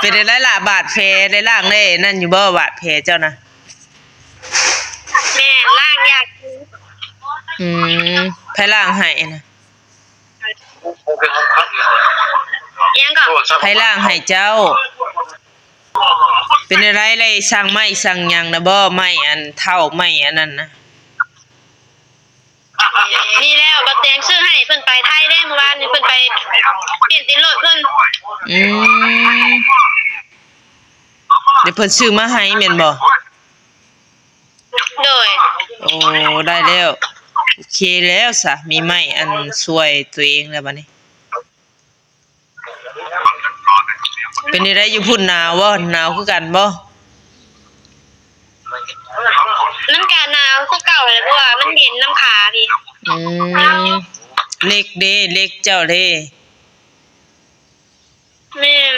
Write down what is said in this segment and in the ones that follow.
ເປັນຈັ່ງໃດລະ ບາດແຜ ໄດ້ລ້າງໄດ້ນັ້ນຢູ່ບໍ່ ບາດແຜເຈົ້ານະ? ແມ່ນ ລ້າງຢາກກິນ. ອືມ ໃຜລ້າງໃຫ້ນະ? ອີ່ຫຍັງກໍ? ໃຜລ້າງໃຫ້ເຈົ້າ? ເປັນຈັ່ງໃດ ໄດ້ສັ່ງໄມ້ສັ່ງຫຍັງນະບໍ່? ໄມ້ອັນເຖົ້າ ໄມ້ອັນນັ້ນນະ. ມີແລ້ວ ບັກແດງຊື້ໃຫ້ເພິ່ນໄປໄທເດ້ ມື້ວານນີ້ເພິ່ນໄປປ່ຽນຕີນລົດເພິ່ນ. ອືມ ແລ້ວເພິ່ນຊື້ມາໃຫ້ແມ່ນບໍ່? ໂດຍ. ໂອ້ ໄດ້ແລ້ວ ໂອເຄແລ້ວຊະ ມີໄມ້ອັນຊ່ວຍຕົວເອງແລ້ວບັດນີ້. ເປັນຈັ່ງໃດຢູ່ພຸ້ນ ໜາວບໍ່? ໜາວຄືກັນບໍ່? ມັນກະໜາວຄືເກົ່າແຫຼະ ເພາະວ່າມັນເຢັນນຳຂາພີ້. ອືມ ເຫຼັກເດ້ ເຫຼັກເຈົ້າເດ້? ແມ່ນ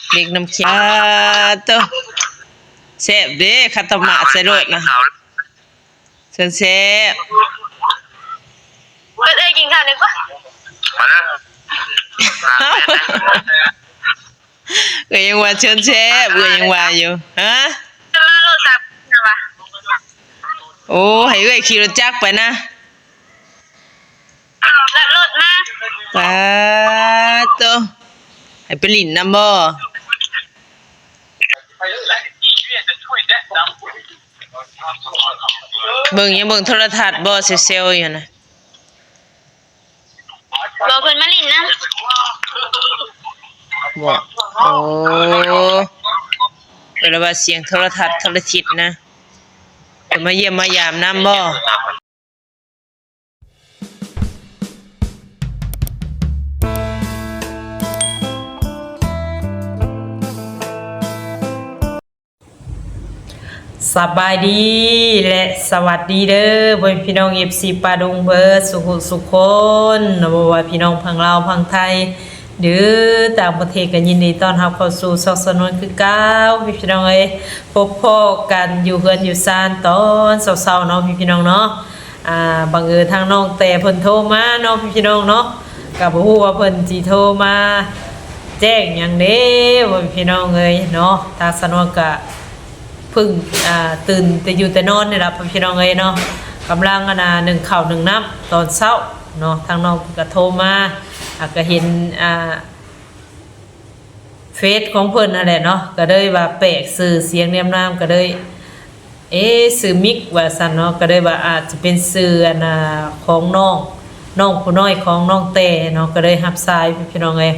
ເຫຼັກນຳຂາ. ໂຕ ແຊບເດ້ ຄັດຕະມະໃສ່ໂລດນະ. ເຊີນແຊບ. ເອີ້ນເອື້ອຍກິນເຂົ້າແດ່ກວ່າ. ເອື້ອຍຍັງວ່າເຊີນແຊບ ເອື້ອຍຍັງວ່າຢູ່. ຮະ? ມາໂລດສັບນະວ່າ. ໂອ້ ໃຫ້ເອື້ອຍຂີ່ລົດຈັກໄປນະ. ລັດລົດມາ. ປາໂຕ ໃຫ້ໄປຫຼິ້ນນຳບໍ່? ເບິ່ງ ຍັງເບິ່ງໂທລະທັດບໍ່ ເຊວໆຢູ່ນະ? ບໍ່ ເພິ່ນມາຫຼິ້ນນຳ. ບໍ່ ໂອ້ ເພິ່ນລະວ່າສຽງໂທລະທັດໂທລະທິດນະ ເພິ່ນມາຢ້ຽມມາຢາມນຳບໍ່? ສະບາຍດີ ແລະ ສະຫວັດດີເດີ ພໍ່ແມ່ພີ່ນ້ອງ ເອັຟຊີ ປາດົງເບີດສຸຂູສຸຄົນເນາະ ບໍ່ວ່າພີ່ນ້ອງພັງລາວ ພັງໄທ ຫຼື ຕ່າງປະເທດ ກໍຍິນດີຕ້ອນຮັບເຂົ້າສູ່ຊ່ອງສາວນວນຄືເກົ່າ ພີ່ນ້ອງເອີຍ. ພົບພໍ້ກັນຢູ່ເຮືອນຢູ່ຊານຕອນເຊົ້າໆເນາະ ພີ່ນ້ອງເນາະ. ອ່າ ບັງເອີນທາງນ້ອງແຕ່ເພິ່ນໂທມາເນາະ ພີ່ນ້ອງເນາະ ກໍບໍ່ຮູ້ວ່າເພິ່ນຊິໂທມາແຈ້ງຫຍັງເດ້ ພໍ່ແມ່ພີ່ນ້ອງເອີຍເນາະ. ທາງສາວນວນກະເພິ່ງ ອ່າ ຕື່ນແຕ່ຢູ່ແຕ່ນອນນີ້ລະ ພໍ່ແມ່ພີ່ນ້ອງເອີຍເນາະ ກຳລັງ ອັນນ່າ ໜຶ້ງເຂົ້າໜຶ້ງນ້ຳຕອນເຊົ້າເນາະ. ທາງນ້ອງເພິ່ນກະໂທມາ ອ່າ ກະເຫັນ ອ່າ ເຟສຂອງເພິ່ນຫັ້ນແຫຼະເນາະ ກະເລີຍວ່າແປກຊື່ສຽງນຽມນາມ ກະເລີຍ ເອ ຊື່ມິກວ່າຊັ້ນເນາະ ກະເລີຍວ່າອາດຈະເປັນຊື່ ອັນນ່າ ຂອງນ້ອງ ນ້ອງຜູ້ນ້ອຍຂອງນ້ອງແຕ່ເນາະ ກະເລີຍຮັບສາຍ ພີ່ນ້ອງເອີຍ.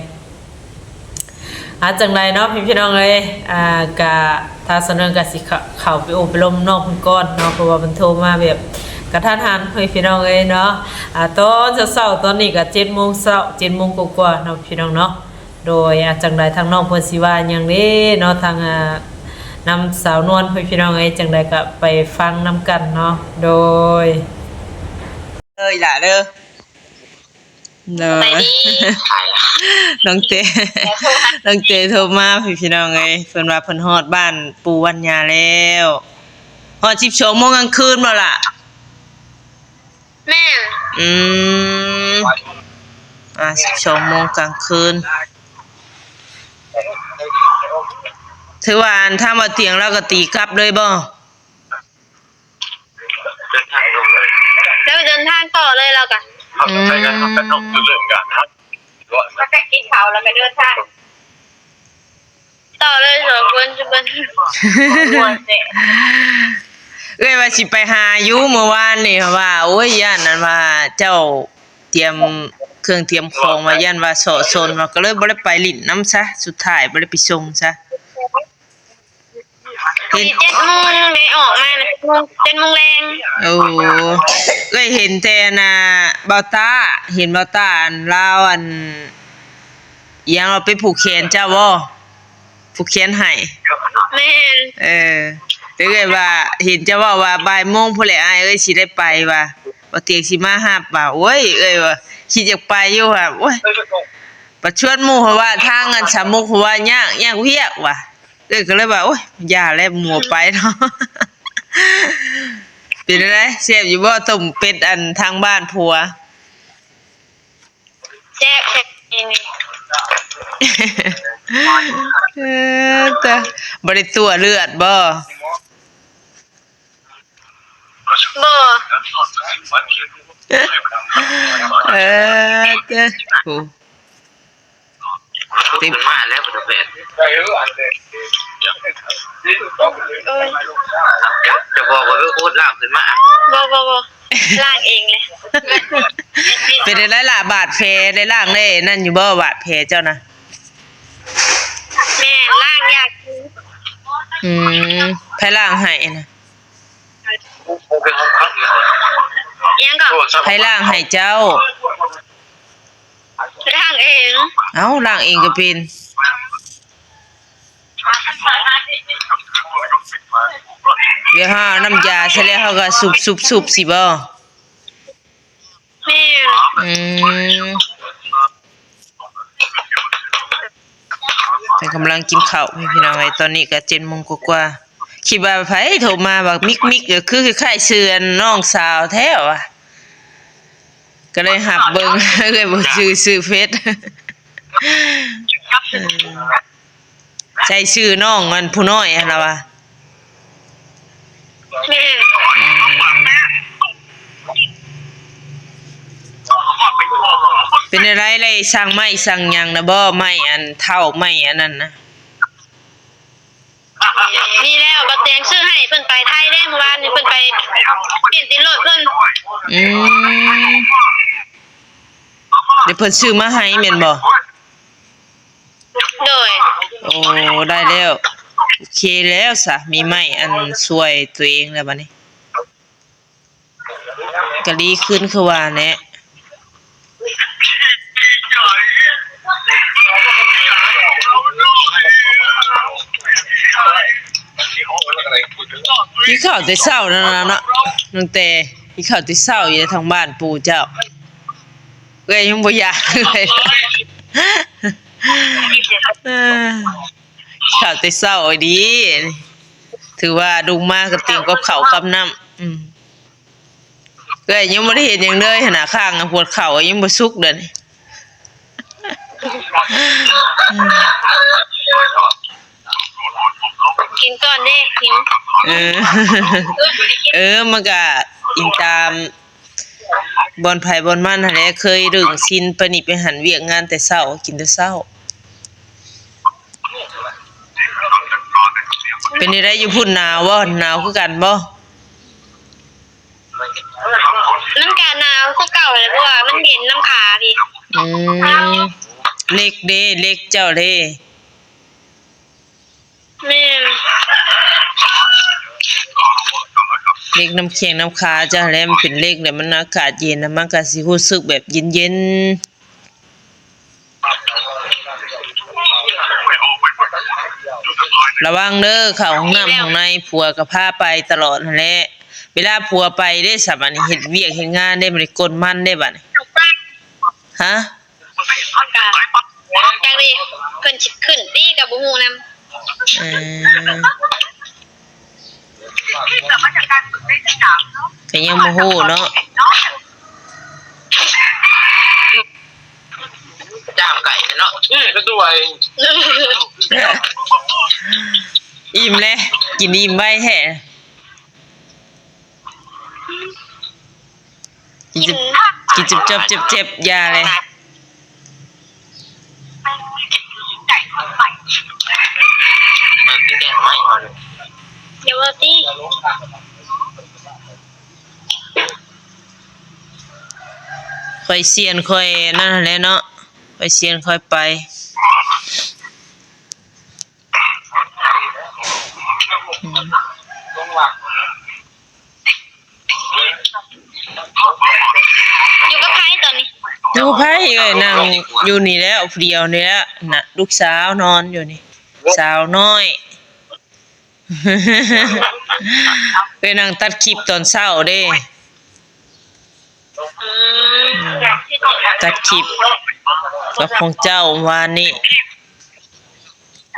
ອາ ຈັ່ງໃດເນາະ ພີ່ນ້ອງເອີຍ ອາ ກະທາງສາວນວນກະຊິເຂົ້າ ເຂົ້າໄປໂອ້ໄປລົມນ້ອງເພິ່ນກ່ອນເນາະ ເພາະວ່າເພິ່ນໂທມາແບບກະທັນຫັນ ພີ່ນ້ອງເອີຍເນາະ. ອາ ຕອນເຊົ້າໆ ຕອນນີ້ກະເຈັດໂມງເຊົ້າ ເຈັດໂມງກວ່າໆເນາະ ພີ່ນ້ອງເນາະ. ໂດຍ ອາ ຈັ່ງໃດທາງນ້ອງເພິ່ນຊິວ່າຫຍັງເດ້ເນາະ ທາງ ອາ ນຳສາວນວນ ພີ່ນ້ອງເອີຍ ຈັ່ງໃດກໍໄປຟັງນຳກັນເນາະ. ໂດຍ ເອີຍ ຫຼ້າເດີ ໂດຍ ນ້ອງເຕ ນ້ອງເຕໂທມາ ພີ່ນ້ອງເອີຍ ເພິ່ນວ່າເພິ່ນຮອດບ້ານປູ່ວັນຍາແລ້ວ. ຮອດສິບສອງໂມງກາງຄືນບໍ່ລະ? ແມ່ນ ອືມ ອາ ສິບສອງໂມງກາງຄືນ ຖືວ່າ ອັນ ທາງບ່າວຕຽງລາວກໍຕີກັບເລີຍບໍ່? ເດີນທາງຕໍ່ເລີຍ ລາວກໍ ອືມ ກິນເຂົ້າແລ້ວກໍເດີນທາງ ຕໍ່ເລີຍສອງຄົນ ເອື້ອຍວ່າຊິໄປຫາຢູ່ມື້ວານນີ້ ເພາະວ່າ ໂອ້ຍ ຢ້ານ ອັນວ່າເຈົ້າຕຽມເຄື່ອງຕຽມຂອງ ວ່າຢ້ານວ່າເຊາະຊົນ ວ່າ ກໍເລີຍບໍ່ໄດ້ໄປຫຼິ້ນນຳຊະ ສຸດທ້າຍບໍ່ໄດ້ໄປສົ່ງຊະ. ເຫັນ ເຈັດໂມງໄດ້ອອກມານະ ເຈັດໂມງ ເຈັດໂມງແລງ. ໂອ້ ເອື້ອຍເຫັນແຕ່ ອັນນ່າ ບ່າວຕ້າ ເຫັນບ່າວຕ້າ ອັນ ລາວ ອັນ ອີ່ຫຍັງ ເອົາໄປຜູກແຂນເຈົ້າບໍ່? ຜູກແຂນໃຫ້ ແມ່ນ ເອີ ເອື້ອຍວ່າ ເຫັນເຈົ້າເວົ້າວ່າບ່າຍໂມງພຸ້ນແຫຼະ ອ້າຍເອີຍ ຊິໄດ້ໄປວ່າ ບ່າວຕຽງຊິມາຮັບວ່າ. ໂອ້ຍ ເອື້ອຍວ່າ ຄິດຢາກໄປຢູ່ວ່າ ໂອ້ຍ ປະຊວນໝູ່ເຂົາວ່າ ທາງ ອັນ ສາມຸກເຂົາວ່າ ຍາກ ຍາກວຽກວ່າ. ເອື້ອຍກໍເລີຍວ່າ ໂອ້ຍ ຢ່າແລ້ວ ໝູ່ໄປເນາະ. ເປັນຈັ່ງໃດ ແຊບຢູ່ບໍ່ ຕົ້ມເປັດ ອັນ ທາງບ້ານຜົວ? ແຊບ ແຊບ ນີ້ ເອີ ຕາ ບໍ່ໄດ້ຕົວະເລືອດບໍ່? ບໍ່ ເອີ ຕາ ໂອ້ ຕື່ນມາແລ້ວບໍ່ໄດ້ແປນ ໂອ້ຍ ຈະບອກວ່າເອີ ໂອດລ້າງຂຶ້ນມາ ບໍ່ ບໍ່ ບໍ່ ລ້າງເອງເລີຍ. ເປັນຈັ່ງໃດລະ ບາດແຜ ໄດ້ລ້າງໄດ້ນັ້ນຢູ່ບໍ່ ບາດແຜເຈົ້ານະ? ແມ່ນ ລ້າງຢາກ ອືມ ໃຜລ້າງໃຫ້ນະ? ອີຫຍັງກໍ? ໃຜລ້າງໃຫ້ເຈົ້າ? ລ້າງເອງ. ເອົ້າ ລ້າງເອງກໍເປັນ ດຽວເຮົາເອົານ້ຳຢາໃສ່ແລ້ວເຮົາກໍຊຸບໆໆ ຊິບໍ່? ແມ່ນ ອືມ ເພິ່ນກຳລັງກິນເຂົ້າ ພີ່ນ້ອງເອີຍ ຕອນນີ້ກໍເຈັດໂມງກວ່າໆ ຄິດວ່າໃຜໂທມາວ່າມິກໆ ກໍຄືຄ້າຍໆຊື່ອັນນ້ອງສາວແທ້ວ່າ ກໍເລີຍຮັບເບິ່ງ ເອື້ອຍບໍ່ຈື່ຊື່ເຟສ ເອີ ໃສ່ຊື່ນ້ອງອັນຜູ້ນ້ອຍຫັ້ນລະວ່າ ແມ່ນ ອືມ ເປັນຈັ່ງໃດ ໄດ້ສັ່ງໄມ້ສັ່ງຫຍັງນະບໍ່? ໄມ້ອັນເຖົ້າ ໄມ້ອັນນັ້ນນະ ມີແລ້ວ ບັກແຕງຊື້ໃຫ້ ເພິ່ນໄປໄທເດ້ ມື້ວານນີ້ເພິ່ນໄປປ່ຽນຕີນລົດເພິ່ນ ອືມ ດຽວເພິ່ນຊື້ມາໃຫ້ແມ່ນບໍ່? ໂດຍ ໂອ້ ໄດ້ແລ້ວ ໂອເຄແລ້ວຊະ ມີໄມ້ອັນຊ່ວຍຕົວເອງແລ້ວບັດນີ້ ກໍດີຂຶ້ນຄືວ່າແຫຼະ ກິນເຂົ້າແຕ່ເຊົ້ານັ້ນນະເນາະ ນ້ອງແຕ່ ກິນເຂົ້າແຕ່ເຊົ້າຢູ່ທາງບ້ານປູ່ເຈົ້າ ເອື້ອຍຍັງບໍ່ຢາກເລີຍ ເອີ ເຂົ້າແຕ່ເຊົ້າອີ່ຫຼີ ຖືວ່າລຸກມາກໍຕຽມກັບເຂົ້າກັບນ້ຳ ອືມ ເອື້ອຍຍັງບໍ່ໄດ້ເຮັດຫຍັງເລີຍຫັ້ນນະ ຂ້າງປວດເຂົ່າຍັງບໍ່ສຸກເດ້ ກິນກ່ອນເດ້ ຫິວ ເອີ ເອີ ມັນກະອີງຕາມ ບ່ອນໃຜບ່ອນມັນຫັ້ນແຫຼະ ເຄີຍດຶງຊິນໄປນີ້ໄປຫັ້ນ ວຽກງານແຕ່ເຊົ້າ ກິນແຕ່ເຊົ້າ. ເປັນຈັ່ງໃດຢູ່ພຸ້ນ ໜາວບໍ່? ໜາວຄືກັນບໍ່? ມັນກະໜາວຄືເກົ່າແຫຼະ ເພາະວ່າມັນເຢັນນຳຂາພີ້. ອືມ ເຫຼັກເດ້ ເຫຼັກເຈົ້າເດ້? ແມ່ນ ເຫຼັກນຳແຂ້ງນຳຂາເຈົ້າແຫຼະ ມັນເປັນເຫຼັກແຫຼະ ມັນອາກາດເຢັນນະ ມັນກະຊິຮູ້ສຶກແບບເຢັນໆ. ລະວັງເດີ ເຂົ້າຫ້ອງນ້ຳຫ້ອງໃນ ຜົວກະພາໄປຕະຫຼອດຫັ້ນແຫຼະ ເວລາຜົວໄປເດ້ ສະບາດນີ້ເຮັດວຽກເຮັດງານເດ້ ບໍ່ໄດ້ກົນມັນເດ້ບາດນີ້ ຮະ? ກະຈັກເດ້ ເພິ່ນຊິຂຶ້ນຕິກະບໍ່ຮູ້ນຳ. ເອີ ກະຍັງບໍ່ຮູ້ເນາະ ຈາມໄກ່ເນາະ ອື ກະສວຍ ອີ່ມແລ້ວ ກິນອີ່ມໄວແທ້. ກິນ ກິນຈົບໆ ເຈັບໆ ຢ່າເລີຍ ຢ່າເວົ້າຕິ ຂ້ອຍສ່ຽນຂ້ອຍນັ້ນຫັ້ນແຫຼະເນາະ ຂ້ອຍສ່ຽນຂ້ອຍໄປ. ຢູ່ກັບໃຜຕອນນີ້? ຢູ່ໃຜເອີຍ ນັ່ງຢູ່ນີ້ແຫຼະ ຜູ້ດຽວນີ້ແຫຼະນະ ລູກສາວນອນຢູ່ນີ້ ສາວນ້ອຍ ເອີຍ ນັ່ງຕັດຄລິບຕອນເຊົ້າເດ້. ອືມ ຕັດຄລິບກັບຂອງເຈົ້າວານນີ້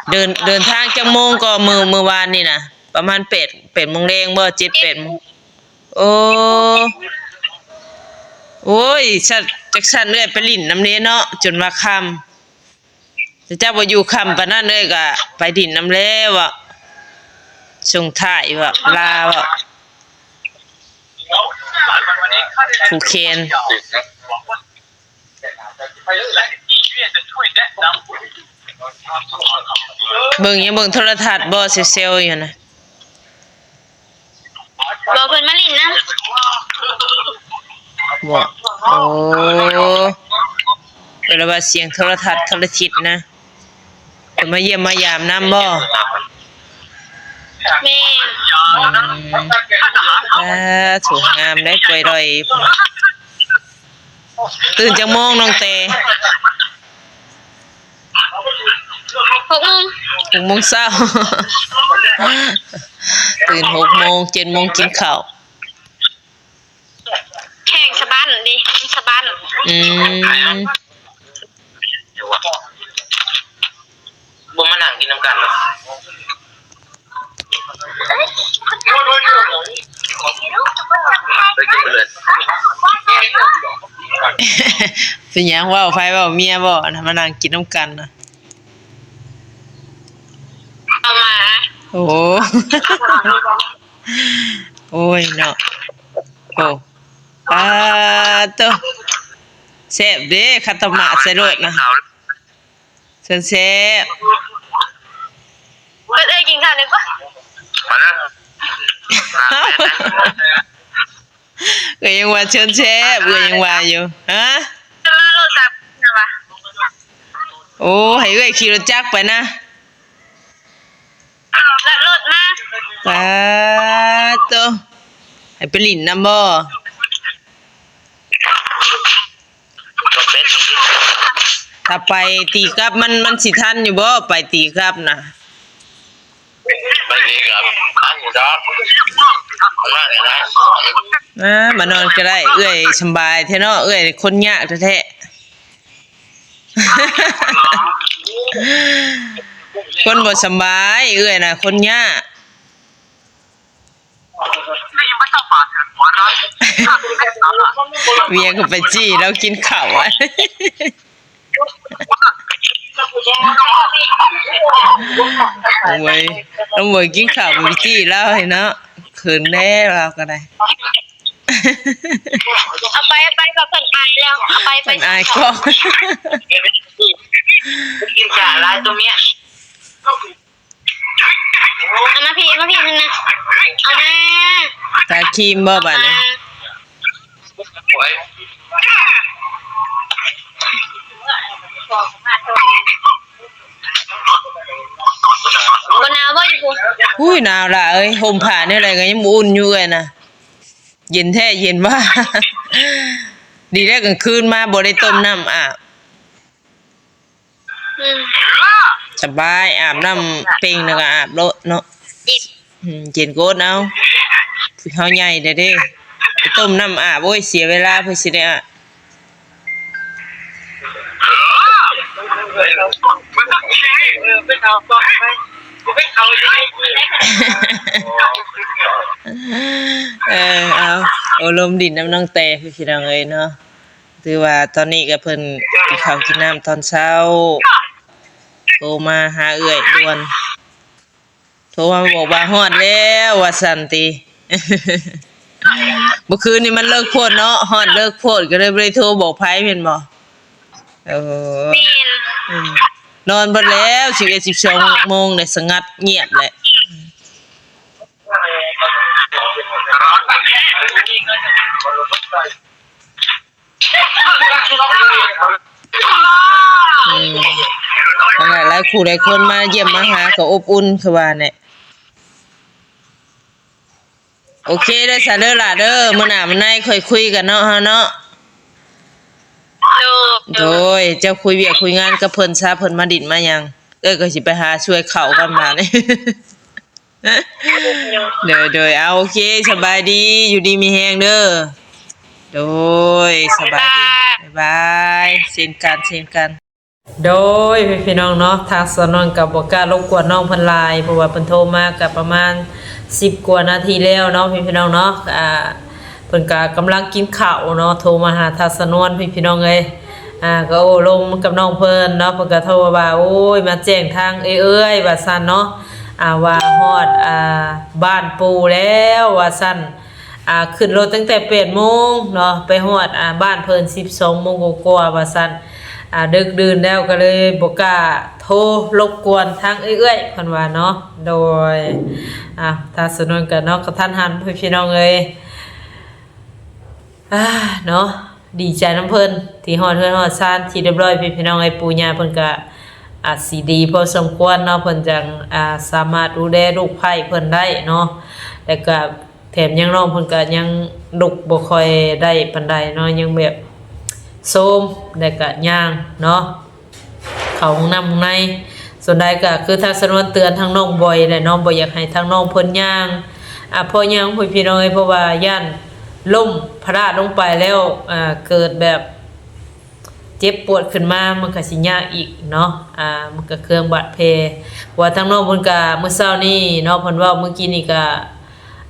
ເດີນ ເດີນທາງຈັກໂມງກໍມື້ ມື້ວານນີ້ນະ? ປະມານແປດ ແປດໂມງແລງບໍ່? ເຈັດ ແປດໂມງ ໂອ້ ໂອ້ຍ ຊັ້ນ ຈັກຊັ້ນເອື້ອຍໄປຫຼິ້ນນຳເດ້ເນາະ ຈົນວ່າຄ່ຳ. ແຕ່ເຈົ້າບໍ່ຢູ່ຄ່ຳປານນັ້ນເລີຍ ກະໄປດິນນຳແລ້ວ ເວົ້າສົ່ງທ້າຍ ເວົ້າລາ ເວົ້າຜູກແຂນ. ເບິ່ງ ຍັງເບິ່ງໂທລະທັດບໍ່ ເຊວໆຢູ່ນະ? ບໍ່ ເພິ່ນມາຫຼິ້ນນຳ. ບໍ່ ໂອ້ ເພິ່ນລະວ່າສຽງໂທລະທັດໂທລະທິດນະ. ເພິ່ນມາຢ້ຽມມາຢາມນຳບໍ່? ແມ່ນ. ອືມ ສາທຸ ງາມໄດ໋ ກ້ວຍດອຍ. ຕື່ນຈັກໂມງນ້ອງແຕ? ຫົກໂມງ ຫົກໂມງເຊົ້າ. ຕື່ນຫົກໂມງ ເຈັດໂມງກິນເຂົ້າ. ແຂ່ງສະບັ້ນເດ້ ສະບັ້ນ. ອືມ ບໍ່ມານັ່ງກິນນຳກັນເນາະ? ໄປກິນເບິດເລີຍ. ເປັນຫຍັງ ເວົ້າໃຜ ເວົ້າເມຍບໍ່ນະ? ມານັ່ງກິນນຳກັນນະ ເອົາມາ. ໂອ້ ໂອ້ຍເນາະ. ໂອ້ ປາໂຕ ແຊບເດ້ ຄັດຕະໝາກໃສ່ໂລດນະ. ເຊີນແຊບ. ເອີ ເອີ ກິນຂ້າວເລີຍກວ່າ. ມາເດີ. ເອື້ອຍຍັງວ່າເຊີນແຊບ ເອື້ອຍຍັງວ່າຢູ່. ຮະ? ມາໂລດສັບນະວ່າ. ໂອ້ ໃຫ້ເອື້ອຍຂີ່ລົດຈັກໄປນະ. ລັດລົດມາ. ປາໂຕ ໃຫ້ໄປຫຼິ້ນນຳບໍ່? ຖ້າໄປຕີກັບມັນ ມັນຊິທັນຢູ່ບໍ່ ໄປຕີກັບນະ? ໄປຕີກັບທັນຢູ່ດອກ. ມານອນກໍໄດ້ ເອື້ອຍສຳບາຍແທ້ເນາະ ເອື້ອຍຄົນຍາກແທ້ໆ. ຄົນບໍ່ສຳບາຍ ເອື້ອຍນະຄົນຍາກ. ເມຍກໍໄປຈີ້ລາວກິນເຂົ້າ. ໂອ້ຍ ນ້ອງເຫວີຍກິນເຂົ້າ ໄປຈີ້ລາວໃຫ້ເນາະ. ເຂີນແດ່ລາວກໍໄດ້. ເອົາໄປ ເອົາໄປ ເພິ່ນອາຍແລ້ວ ເອົາໄປ ເພິ່ນອາຍກ້ອງ. ກິນສາຫຼາຍຕົວເມຍ. ເອົາມາພີ້ ເອົາມາພີ້ ນັ້ນນະ ເອົາມາ. ທາຄຣີມບໍ່ບາດນີ້? ບໍ່ໜາວບໍ່ຢູ່ພຸ້ນ? ອຸ້ຍ ໜາວຫຼາຍເອີຍ ຫົ່ມຜ້າແນວໃດກໍຍັງບໍ່ອຸ່ນຢູ່ເອື້ອຍນະ. ເຢັນແທ້ເຢັນວ່າ. ດີແລ້ວກາງຄືນມາບໍ່ໄດ້ຕົ້ມນ້ຳອາບ. ອືມ ສະບາຍ ອາບນ້ຳເປັ່ງແລ້ວກໍອາບໂລດເນາະ. ເຢັນ ອືມ ເຢັນໂກດເອົາ ເຮົາໃຫຍ່ແລ້ວເດ້. ໄປຕົ້ມນ້ຳອາບ ໂອ້ຍ ເສຍເວລາ ເພິ່ນຊິໄດ້ອາບ. ເອີ ເອົາ ໂອ້ ລົມດິນນຳນ້ອງແຕ ພີ່ນ້ອງເອີຍເນາະ. ຖືວ່າຕອນນີ້ກໍເພິ່ນກິນເຂົ້າກິນນ້ຳຕອນເຊົ້າ ໂທມາຫາເອື້ອຍດ່ວນ ໂທມາບອກວ່າຮອດແລ້ວວ່າຊັ້ນຕິ. ເມື່ອຄືນນີ້ມັນເລິກໂພດເນາະ ຮອດເລິກໂພດ ກໍເລີຍບໍ່ໄດ້ໂທບອກໃຜແມ່ນບໍ່? ເອີ ແມ່ນ ອືມ ນອນເບິດແລ້ວ ສິບເອັດ ສິບສອງໂມງແລ້ວ ສະຫງັດງຽບແຫຼະ. ອືມ ອັນນັ້ນແຫຼະ ຫຼາຍຄູ່ຫຼາຍຄົນມາຢ້ຽມມາຫາກໍອົບອຸ່ນຄືວ່າແຫຼະ. ໂອເຄເດີຊະເດີຫຼ້າເດີ ມື້ໜ້າມື້ໃນຄ່ອຍຄຸຍກັນເນາະ ເຮົາເນາະ. ໂດຍ ເຈົ້າຄຸຍວຽກຄຸຍງານກັບເພິ່ນຊະ ເພິ່ນມາດິນມາຫຍັງ ເອື້ອຍກໍຊິໄປຫາຊ່ວຍເຂົ້າກ່ອນບາດນີ້. ໂດຍ ໂດຍ ເອົາ ໂອເຄ ສະບາຍດີ ຢູ່ດີມີແຮງເດີ. ໂດຍ ສະບາຍດີ ບາຍບາຍ ເຊັ່ນກັນ ເຊັ່ນກັນ. ໂດຍ ພີ່ນ້ອງເນາະ ທາງສາວນວນກໍບໍ່ກ້າລົບກວນນ້ອງເພິ່ນຫຼາຍ ເພາະວ່າເພິ່ນໂທມາກໍປະມານສິບກວ່ານາທີແລ້ວເນາະ ພີ່ນ້ອງເນາະ. ອ່າ ເພິ່ນກໍກຳລັງກິນເຂົ້າເນາະ ໂທມາຫາທາງສາວນວນ ພີ່ນ້ອງເອີຍ. ອ່າ ກໍໂອ້ລົມກັບນ້ອງເພິ່ນເນາະ ເພິ່ນກໍໂທມາວ່າ ໂອ້ຍ ມາແຈ້ງທາງເອື້ອຍໆ ວ່າຊັ້ນເນາະ ອ່າ ວ່າຮອດ ອ່າ ບ້ານປູ່ແລ້ວ ວ່າຊັ້ນ ອ່າ ຂຶ້ນລົດຕັ້ງແຕ່ແປດໂມງເນາະ ໄປຮອດ ອ່າ ບ້ານເພິ່ນສິບສອງໂມງກວ່າໆ ວ່າຊັ້ນ ອ່າ ດຶກດື່ນແລ້ວ ກໍເລີຍບໍ່ກ້າໂທລົບກວນທາງເອື້ອຍໆ ເພິ່ນວ່າເນາະ ໂດຍ ອ່າ ທາງສະໜວນກໍເນາະ ກະທັນຫັນ ພີ່ນ້ອງເອີຍ ອ່າ ເນາະ ດີໃຈນຳເພິ່ນທີ່ຮອດເຮືອນຮອດຊານທີ່ຮຽບຮ້ອຍ ພີ່ນ້ອງເອີຍ ປູ່ຍ່າເພິ່ນກະອາດຊິດີພໍສົມຄວນເນາະ ເພິ່ນຈັ່ງ ອ່າ ສາມາດດູແລລູກໃພ້ເພິ່ນໄດ້ເນາະ ແລ້ວກະແຖມຍັງນ້ອງເພິ່ນກະຍັງລຸກບໍ່ຄ່ອຍໄດ້ປານໃດເນາະ ຍັງແບບໂຊມ ແລ້ວກະຍ່າງເນາະ ເຂົ້າຫ້ອງນ້ຳຫ້ອງໃນ ສ່ວນໃດກໍຄືທາງສະໜວນເຕືອນທາງນ້ອງບອຍແຫຼະເນາະ ບໍ່ຢາກໃຫ້ທາງນ້ອງເພິ່ນຍ່າງ ອ່າ ເພາະຫຍັງ ພີ່ນ້ອງເອີຍ ເພາະວ່າຢ້ານລົ້ມພະລາດລົງໄປແລ້ວ ອ່າ ເກີດແບບເຈັບປວດຂຶ້ນມາ ມັນກໍຊິຍາກອີກເນາະ ອ່າ ມັນກໍເຄືອງບາດແຜ ເພາະວ່າທາງນ້ອງເພິ່ນກໍມື້ເຊົ້ານີ້ເນາະ ເພິ່ນເວົ້າມື້ກີ້ນີ້ກໍ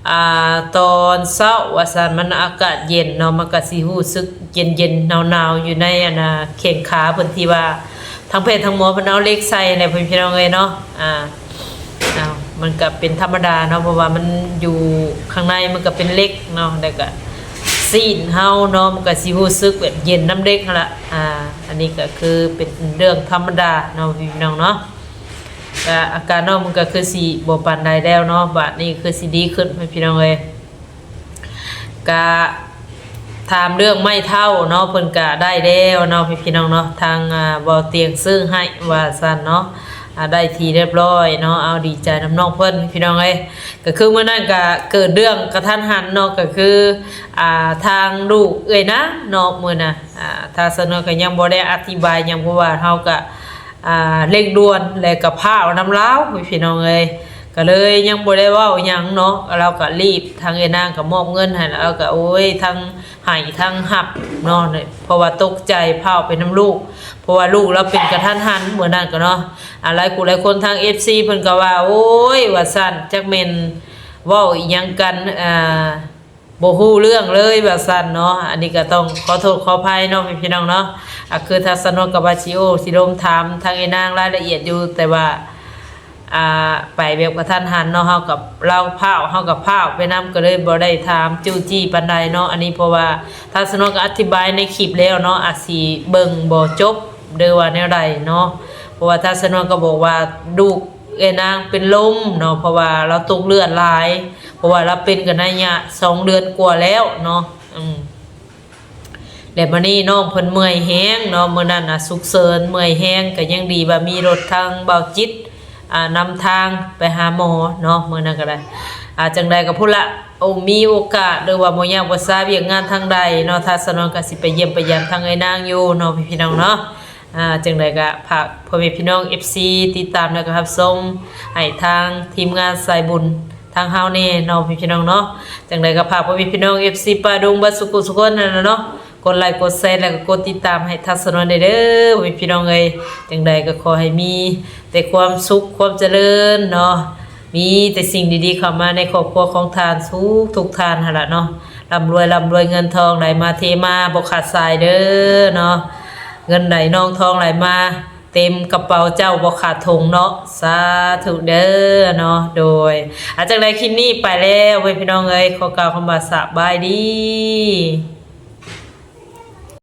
ອ່າ ຕອນເຊົ້າວ່າຊັ້ນ ມັນອາກາດເຢັນເນາະ ມັນກະຊິຮູ້ສຶກເຢັນໆ ໜາວໆ ຢູ່ໃນອັນນ່າແຂ້ງຂາເພິ່ນ ທີ່ວ່າທາງແພດທາງໝໍເພິ່ນເອົາເຫຼັກໃສ່ແຫຼະ ພີ່ນ້ອງເອີຍເນາະ ອ່າ ເອົາ ມັນກະເປັນທຳມະດາເນາະ ເພາະວ່າມັນຢູ່ຂ້າງໃນ ມັນກະເປັນເຫຼັກເນາະ ແລ້ວກະຊີ້ນເຮົາເນາະ ມັນກະຊິຮູ້ສຶກແບບເຢັນນຳເຫຼັກຫັ້ນລະ ອ່າ ອັນນີ້ກະຄືເປັນເລື່ອງທຳມະດາເນາະ ພີ່ນ້ອງເນາະ. ກະອາການນ້ອງມັນກະຄືຊິບໍ່ປານໃດແລ້ວເນາະ ບາດນີ້ຄືຊິດີຂຶ້ນ ພີ່ນ້ອງເອີຍ ກະຖາມເລື່ອງໄມ້ເຖົ້າເນາະ ເພິ່ນກະໄດ້ແລ້ວເນາະ ພີ່ນ້ອງເນາະ ທາງ ອ່າ ເວົ້າຕຽງຊື້ໃຫ້ວ່າຊັ້ນເນາະ ອ່າ ໄດ້ທີ່ຮຽບຮ້ອຍເນາະ ເອົາ ດີໃຈນຳນ້ອງເພິ່ນ ພີ່ນ້ອງເອີຍ ກະຄືມື້ນັ້ນກະເກີດເລື່ອງກະທັນຫັນເນາະ ກະຄື ອ່າ ທາງລູກເອື້ອຍນາງເນາະ ມື້ນະ ອ່າ ທາງສະໜວນກະຍັງບໍ່ໄດ້ອະທິບາຍຫຍັງ ເພາະວ່າເຮົາກະ ອ່າ ເລັ່ງດ່ວນ ແລະກະພ້າວນຳລາວ ພີ່ນ້ອງເອີຍ ກະເລີຍຍັງບໍ່ໄດ້ເວົ້າຫຍັງເນາະ ລາວກະລີບ ທາງເອື້ອຍນາງກະມອບເງິນໃຫ້ ລາວກະ ໂອ້ຍ ທັງໃຫ້ທັງຮັບເນາະ ເພາະວ່າຕົກໃຈພ້າວໄປນຳລູກ ເພາະວ່າລູກລາວເປັນກະທັນຫັນ ມື້ນັ້ນກະເນາະ ອ່າ ຫຼາຍຜູ້ຫຼາຍຄົນ ທາງເອັຟຊີເພິ່ນກະວ່າ ໂອ້ຍ ວ່າຊັ້ນ ຈັກແມ່ນເວົ້າອີ່ຫຍັງກັນ ອ່າ ບໍ່ຮູ້ເລື່ອງເລີຍວ່າຊັ້ນເນາະ ອັນນີ້ກະຕ້ອງຂໍໂທດຂໍອະໄພເນາະ ພີ່ນ້ອງເນາະ ອ່າ ຄືທາງສະໜວນກະວ່າຊິ ໂອ້ ຊິລົມຖາມທາງເອື້ອຍນາງລາຍລະອຽດຢູ່ ແຕ່ວ່າ ອ່າ ໄປແບບກະທັນຫັນເນາະ ເຮົາກັບລາວພ້າວ ເຮົາກະພ້າວໄປນຳ ກະເລີຍບໍ່ໄດ້ຖາມຈູ້ຈີ້ປານໃດເນາະ ອັນນີ້ເພາະວ່າທາງສະໜວນກະອະທິບາຍໃນຄລິບແລ້ວເນາະ ອາດຊິເບິ່ງບໍ່ຈົບ ຫຼືວ່າແນວໃດເນາະ ເພາະວ່າທາງສະໜວນກະບອກວ່າລູກ ເອື້ອຍນາງເປັນລົມເນາະ ເພາະວ່າລາວຕົກເລືອດຫຼາຍ ເພາະວ່າລາວເປັນກະໄລຍະສອງເດືອນກວ່າແລ້ວເນາະ ອືມ ແລະບາດນີ້ນ້ອງເພິ່ນເມື່ອຍແຮງເນາະ ມື້ນັ້ນນະສຸກເສີນເມື່ອຍແຮງ ກະຍັງດີວ່າມີລົດທາງບ່າວຈິດ ອ່າ ນຳທາງໄປຫາໝໍເນາະ ມື້ນັ້ນກະໄດ້ ອ່າ ຈັ່ງໃດກະພຸ້ນລະ ໂອ ມີໂອກາດ ຫຼືວ່າບໍ່ຍາກບໍ່ຊາວຽກງານທາງໃດເນາະ ທາງສະໜວນກະຊິໄປຢ້ຽມໄປຢາມທາງເອື້ອຍນາງຢູ່ເນາະ ພີ່ນ້ອງເນາະ. ອ່າ ຈັ່ງໃດກະຝາກພໍ່ແມ່ພີ່ນ້ອງເອັຟຊີຕິດຕາມ ແລ້ວກະຮັບຊົມໃຫ້ທາງທີມງານສາຍບຸນທາງເຮົາແດ່ເນາະ ພີ່ນ້ອງເນາະ. ຈັ່ງໃດກະຝາກພໍ່ແມ່ພີ່ນ້ອງເອັຟຊີປ່າດົງເບິດສູ່ຜູ້ສູ່ຄົນຫັ້ນລະເນາະ ກົດໄລກົດແຊ ແລ້ວກະກົດຕິດຕາມໃຫ້ທັດສະນວນແດ່ເດີ ພີ່ນ້ອງເອີຍ. ຈັ່ງໃດກະຂໍໃຫ້ມີແຕ່ຄວາມສຸກຄວາມຈະເລີນເນາະ ມີແຕ່ສິ່ງດີໆເຂົ້າມາໃນຄອບຄົວຂອງທ່ານທຸກໆທ່ານຫັ້ນລະເນາະ. ລ່ຳລວຍ ລ່ຳລວຍ ເງິນທອງໄຫຼມາເທມາບໍ່ຂາດສາຍເດີເນາະ. ເງິນໄຫຼນອງທອງໄຫຼມາເຕັມກະເປົາເຈົ້າບໍ່ຂາດຖົງເນາະ. ສາທຸເດີເນາະ. ໂດຍ ອາ ຈັ່ງໃດຄລິບນີ້ໄປແລ້ວເວີຍ ພີ່ນ້ອງເອີຍ ຂໍກ່າວຄຳວ່າສະບາຍດີ.